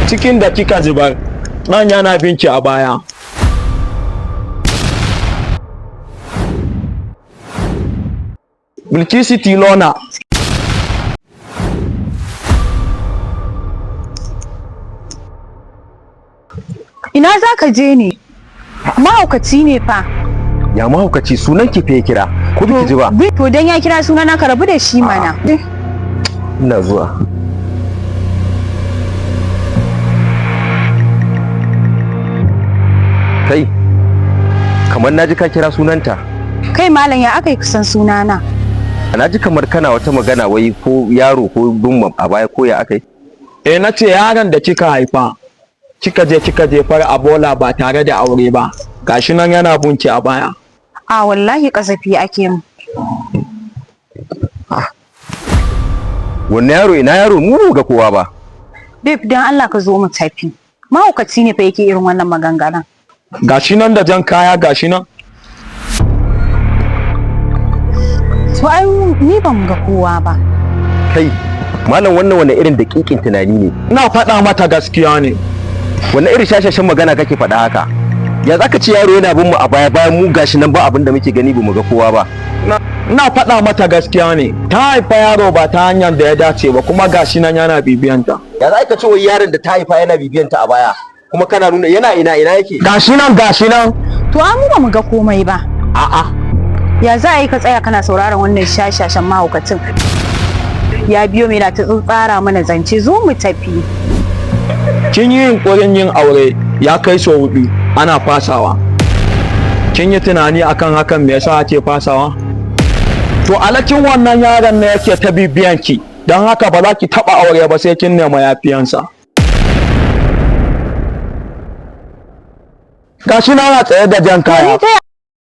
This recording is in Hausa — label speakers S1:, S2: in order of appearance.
S1: Cikin da kika zubar, ɗan yana binki a baya. Bilkisu Tilona.
S2: Ina za ka je ne? Mahaukaci ne fa.
S3: Ya mahaukaci? Sunan ki fa ya kira, ko biki ji ba?
S2: To dan ya kira sunana, ka rabu da shi mana.
S3: Ina zuwa. Kai, kamar naji ka kira sunanta.
S2: Kai malam, ya aka yi kusan sunana?
S3: Naji kamar kana wata magana, wai ko yaro ko bin a baya, ko ya aka yi?
S1: Eh, na ce yaron da kika haifa, kika je kika jefar a bola ba tare da aure ba, gashi nan yana bunki a baya.
S2: A wallahi kasafi ake mu.
S3: Wannan yaro, ina yaro? Mu ba ga kowa ba.
S2: Babe, dan Allah ka zo mu tafi. Mahaukaci ne fa yake irin wannan maganganun.
S1: Gashi nan da jan kaya, gashi nan.
S2: To ai ni ban ga kowa ba.
S3: Kai malam, wannan wani irin daƙiƙin tunani ne?
S1: Ina faɗa mata gaskiya ne.
S3: Wannan irin shashashen magana kake faɗa haka? Ya zaka ce yaro yana bin mu a baya, bayan mu gashi nan ba abin da muke gani, ba mu ga kowa ba?
S1: Ina faɗa mata gaskiya ne. Ta haifa yaro ba ta hanyar da ya dace ba, kuma gashi nan yana bibiyanta.
S3: Ya za ka ce wai yaron da ta haifa yana bibiyanta a baya, kuma kana nuna yana ina? Ina yake?
S1: Gashi nan, gashi nan.
S2: To ai mu ba mu ga komai ba.
S1: A'a.
S2: Ya za a yi ka tsaya kana sauraron wannan shashashen mahaukacin? Ya biyo mai na ta tsara mana zance, zo mu tafi.
S1: Kin yi yunƙurin yin aure ya kai sau hudu ana fasawa. Kin yi tunani akan hakan, me yasa ake fasawa? To alakin wannan yaron ne yake ta bibiyan ki, don haka ba za ki taɓa aure ba sai kin nema yafiyansa. Gashi na tsaye da jan
S2: To
S1: kaya.
S2: ni ta